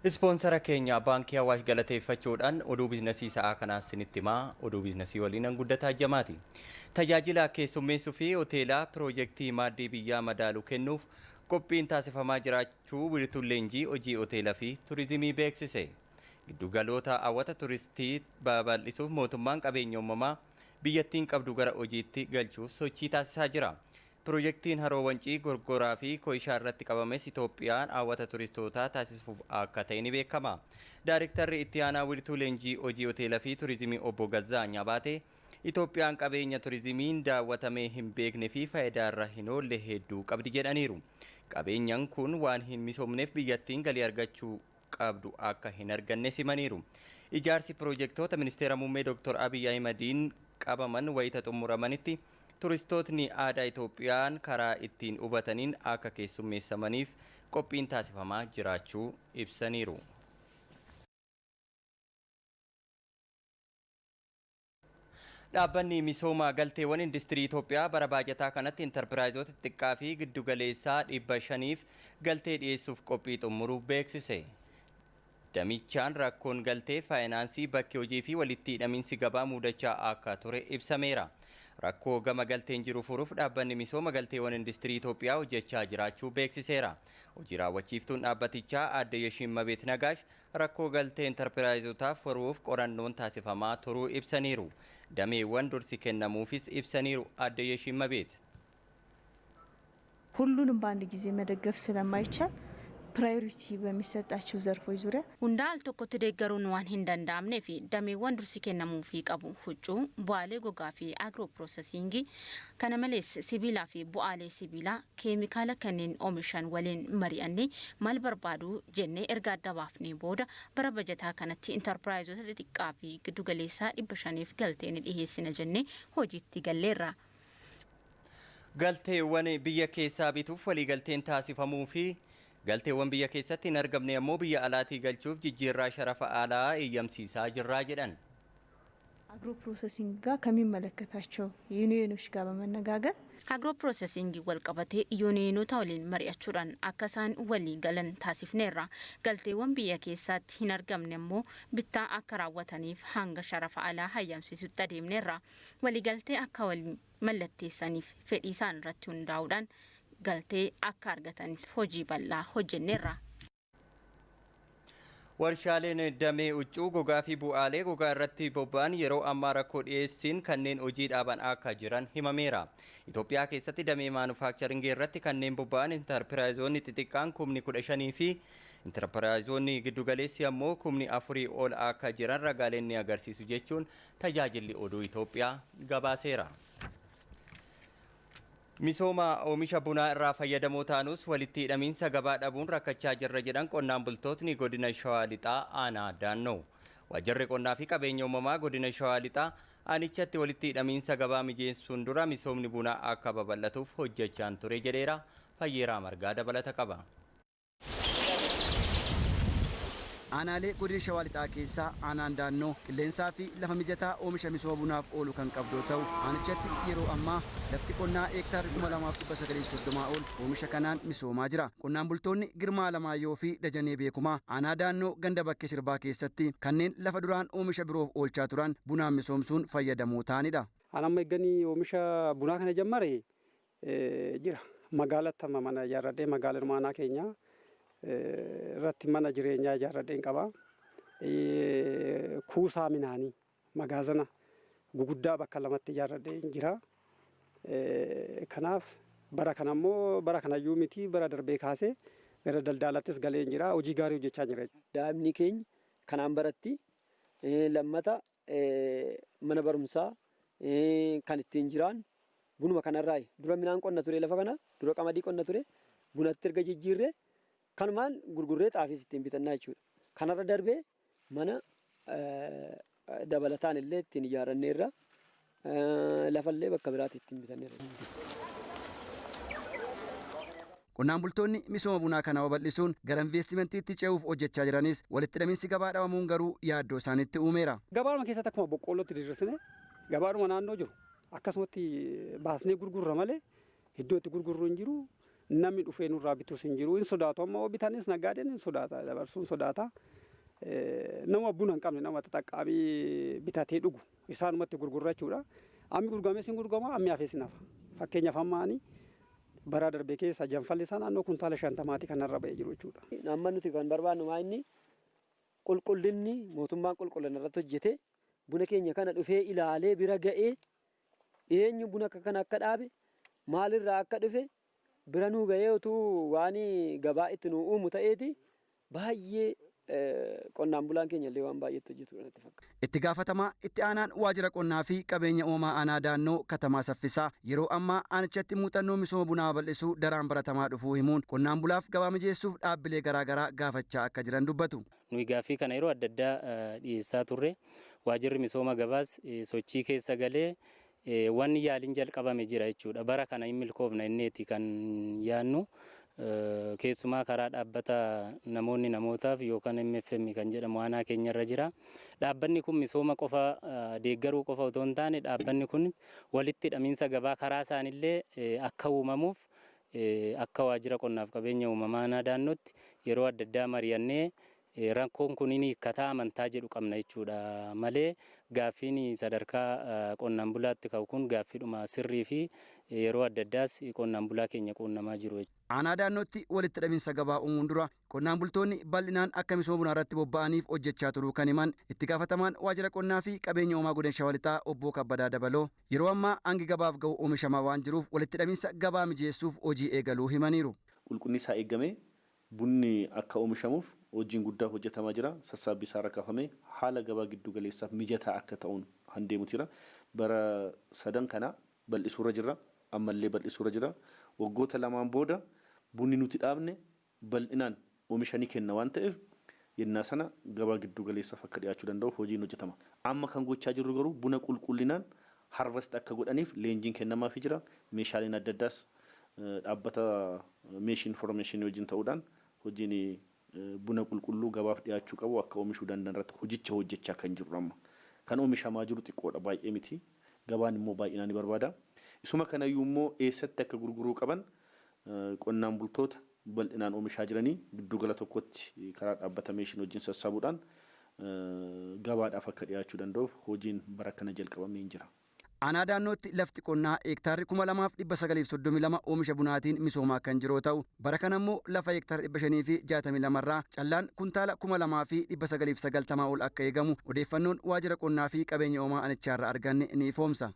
Ispoonsara keenya Baankii Awaash galateeffachuudhaan oduu biizinasii sa'aa kanaas isinitti himaa. Oduu biizinasii waliin Guddataa Jamaati. Tajaajila keessummeessuu fi hoteelaa piroojeektii maaddii biyyaa madaalu kennuuf qophiin taasifamaa jiraachuu wiirtuun leenjii hojii hoteelaa fi turizimii beeksise. Giddugaloota hawwata turistii babal'isuuf mootummaan qabeenya uumamaa biyyattiin qabdu gara hojiitti galchuuf sochii taasisaa jira. Piroojeektiin Haroo Wancii, Gorgoraa fi Koyishaa irratti qabames Itoophiyaan hawwata turistootaa taasisuuf akka ta'e ni beekama. Daarektarri itti aanaa wiirtuu leenjii hojii hoteelaa fi turizimii obbo Gazzaa Nyabaatee, Itoophiyaan qabeenya turizimiin daawwatamee hin beekne fi faayidaarra hin oolle hedduu qabdi jedhaniiru. Qabeenyaan kun waan hin misoomneef biyyattiin galii argachuu qabdu akka hin arganne simaniiru. Ijaarsi piroojeektoota ministeera muummee Dr. Abiy Ahimadiin qabaman wayita xumuramanitti turistootni aadaa Itoophiyaan karaa ittiin hubataniin akka keessummeessamaniif qophiin taasifamaa jiraachuu ibsaniiru. Dhaabbanni misooma galteewwan industirii Itoophiyaa bara baajataa kanatti intarpiraayizoota xixiqqaa fi giddugaleessaa 500f galtee dhiyeessuuf qophii xumuruuf beeksise. Damichaan rakkoon galtee faayinaansii, bakki hojii fi walitti hidhamiinsi gabaa mudachaa akka ture ibsameera. Rakkoo gama galteen jiru furuuf dhaabbanni misooma galteewwan industirii Itoophiyaa hojjechaa jiraachuu beeksiseera. Hojii raawwachiiftuun dhaabbatichaa aadde Yeshiimmabeet Nagaash rakkoo galtee intarpiraayizotaa furuuf qorannoon taasifamaa turuu ibsaniiru. Dameewwan dursi kennamuufis ibsaniiru aadde Yeshiimmabeet. ሁሉንም በአንድ ጊዜ መደገፍ ስለማይቻል ፕራዮሪቲ በሚሰጣቸው ዘርፎች ዙሪያ Hunda al tokkotti deeggaruun waan hin danda'amnee fi dameewwan dursi kennamuufii qabu huccuu, bu'aalee gogaa fi agro processingii, kana malees sibiilaa fi bu'aalee sibiilaa, keemikaala kanneen oomishan waliin mari'annee maal barbaadu jennee erga adda baafnee booda bara bajataa kanatti intarpiraayizoota xixiqqaa fi giddugaleessaa 500f galtee ni dhiheessina jennee hojiitti galleerra. Galteewwan biyya keessaa bituuf waliigalteen taasifamuu fi galteewwan biyya keessatti hin argamne ammoo biyya alaatii galchuuf jijjiirraa sharafa alaa eeyyamsiisaa jirraa jedhan. አግሮ ፕሮሰሲንግ ጋር ከሚመለከታቸው ዩኒየኖች ጋር በመነጋገር Agro processingii wal qabatee yuuniyeenota waliin mari'achuudhaan akka isaan walii galan taasifneerra. Galteewwan biyya keessaatti hin argamne immoo bittaa akka raawwataniif hanga sharafa alaa hayyamsiisutti adeemneerra. Waliigaltee akka waliin mallatteessaniif fedhii isaan irratti hundaa'uudhaan galtee akka argataniif hojii bal'aa hojjenneerra. Warshaaleen damee huccuu gogaa fi bu'aalee gogaa irratti bobba'an yeroo ammaa rakkoo dhiyeessiin kanneen hojii dhaaban akka jiran himameera. Itoophiyaa keessatti damee maanufaakcharingii irratti kanneen bobba'an intarpiraayizoonni xixiqqaan 15,000 fi intarpiraayizoonni giddugaleessi ammoo 4,000 ol akka jiran ragaaleen ni agarsiisu jechuun tajaajilli oduu Itoophiyaa gabaaseera. Misooma oomisha bunaa irraa fayyadamoo taanus walitti hidhamiinsa gabaa dhabuun rakkachaa jirra jedhan qonnaan bultootni godina Shawaa Lixaa aanaa Daannoo. Waajjirri qonnaa fi qabeenya uumamaa godina Shawaa Lixaa aanichatti walitti hidhamiinsa gabaa mijeessuun dura misoomni bunaa akka babal'atuuf hojjechaan ture jedheera. Fayyeeraa Margaa dabalata qaba. Aanaalee godina Shawaa Lixaa keessaa aanaan Daannoo qilleensaa fi lafa mijataa oomisha misooma bunaaf oolu kan qabdu yoo ta'u, aanichatti yeroo ammaa lafti qonnaa heektaarri 2930 ol oomisha kanaan misoomaa jira. Qonnaan bultoonni Girmaa Alamaayyoo fi Dajanee Beekumaa aanaa Daannoo ganda Bakkee Sirbaa keessatti kanneen lafa duraan oomisha biroof oolchaa turan bunaan misoomsuun fayyadamoo ta'anidha. An amma eegganii oomisha bunaa kana jammare jira. Magaalatti amma mana ijaarradhee magaalaa aanaa keenya irratti mana jireenyaa ijaarradheen qaba. Kuusaa midhaanii magaazana guguddaa bakka lamatti ijaarradheen jira. Kanaaf bara kana immoo bara kanayyuu miti, bara darbee kaasee gara daldaalattis galee jira. Hojii gaarii hojjechaa jira. Daa'imni keenya kanaan baratti, lammata mana barumsaa kan ittiin jiraan bunuma kanarraa. Dura midhaan qonna ture, lafa kana dura qamadii qonna ture, bunatti erga jijjiirree kanumaan gurgurree xaafiis ittiin bitannaa jechuudha. Kanarra darbee mana dabalataan illee ittiin ijaarranneerra, lafallee bakka biraatti ittiin bitanneerra. Qonnaan bultoonni misooma bunaa kana babal'isuun gara investimentiitti ce'uuf hojjechaa jiranis, walitti hidhamiinsi gabaa dhabamuun garuu yaaddoo isaanitti uumeera. Gabaadhuma keessatti akkuma boqqoollootti diriirsine gabaadhuma naannoo jiru akkasumatti baasnee gurgurra malee iddoo itti gurgurru hin jiru. Namni dhufee nurraa bitus hin jiru. Hin sodaatu amma bitanis naggaadeen hin sodaata dabarsuun sodaata. Nama buna hin qabne nama xaxaqqaamii bitatee dhugu isaanumatti gurgurra jechuudha. Ammi gurgurames hin gurgurama ammi hafes hin hafa. Fakkeenyaaf amma ani bara darbe keessa janfalli isaa naannoo kuntaala 50 kanarra ba'ee jiru jechuudha. Amma nuti kan barbaannu maa inni qulqullinni mootummaan qulqullina irratti hojjete buna keenya kana dhufee ilaalee bira ga'ee eenyu buna akka kana akka dhaabe maalirraa akka dhufe bira nuu ga'ee utuu waan gabaa itti nuu uumu ta'eeti baay'ee qonnaan bulaan keenya illee waan baay'eetti hojjetudha natti fakkaata. Itti gaafatamaa itti aanaan waajjira qonnaa fi qabeenya uumamaa aanaa Daannoo Katamaa Saffisaa yeroo ammaa aanichatti muuxannoo misooma bunaa babal'isuu daraan baratamaa dhufuu himuun qonnaan bulaaf gabaa mijeessuuf dhaabbilee garaagaraa gaafachaa akka jiran dubbatu. Nuyi gaaffii kana yeroo adda addaa dhiyeessaa turre waajjirri misooma gabaas sochii keessa galee wanni yaaliin jalqabame jira jechuudha. Bara kana hin milkoofna inneeti kan yaannu. Keessumaa karaa dhaabbata namoonni namootaaf yookaan MFM kan jedhamu aanaa keenyarra jira. Dhaabbanni kun misooma qofa deeggaruu qofa otoo hin taane dhaabbanni kun walitti hidhamiinsa gabaa karaa isaanillee akka uumamuuf akka waajjira qonnaaf qabeenya uumamaa aanaa Daannootti yeroo adda addaa mari'annee rakkoon kun ni hiikkataa amantaa jedhu qabna jechuudha malee gaaffiin sadarkaa qonnaan bulaatti ka'u kun gaaffiidhuma sirrii fi yeroo adda addaas qonnaan bulaa keenya quunnamaa jiru. Aanaa Daannootti walitti hidhamiinsa gabaa uumuun dura qonnaan bultoonni bal'inaan akka misooma bunaa irratti bobba'aniif hojjechaa turuu kan himan itti gaafatamaan waajjira qonnaa fi qabeenya uumamaa godina Shawaa Lixaa obbo Kabbadaa Dabaloo yeroo ammaa hangi gabaaf ga'u oomishamaa waan jiruuf walitti hidhamiinsa gabaa mijeessuuf hojii eegaluu himaniiru. Qulqullinni isaa eegamee bunni akka oomishamuuf hojiin guddaa hojjetamaa jira. Sassaabbii isaa irra kaafamee haala gabaa giddu galeessaaf mijataa akka ta'uun handeemutu jira. Bara sadan kana bal'isuurra jirra. Ammallee bal'isuurra jira. Waggoota lamaan booda bunni nuti dhaabne bal'inaan oomisha ni kenna waan ta'eef yennaa sana gabaa giddu galeessaaf akka dhiyaachuu danda'u hojiin hojjetama. Amma kan gochaa jirru garuu buna qulqullinaan harvest akka godhaniif leenjiin kennamaafii jira. Meeshaaleen adda addaas dhaabbata meeshiin information wajjin ta'uudhaan hojiin buna qulqulluu gabaaf dhiyaachuu qabu akka oomishuu danda'an irratti hojicha hojjechaa kan jirru amma. Kan oomishamaa jiru xiqqoodha baay'ee miti. Gabaan immoo baay'inaan ni barbaada. Isuma kanayyuu immoo eessatti akka gurguruu qaban qonnaan bultoota bal'inaan oomishaa jiranii giddugala tokkotti karaa dhaabbata meeshiin wajjin sassaabuudhaan gabaadhaaf akka dhiyaachuu danda'uuf hojiin bara kana jalqabamee jira. Aanaa Daannootti lafti qonnaa heektaarri 2932 oomisha bunaatiin misoomaa kan jiru ta'u bara kana immoo lafa heektaara 562 irraa callaan kuntaala 2990 ol akka eegamu odeeffannoon waajjira qonnaa fi qabeenya uumamaa aanichaarraa arganne ni ifoomsa.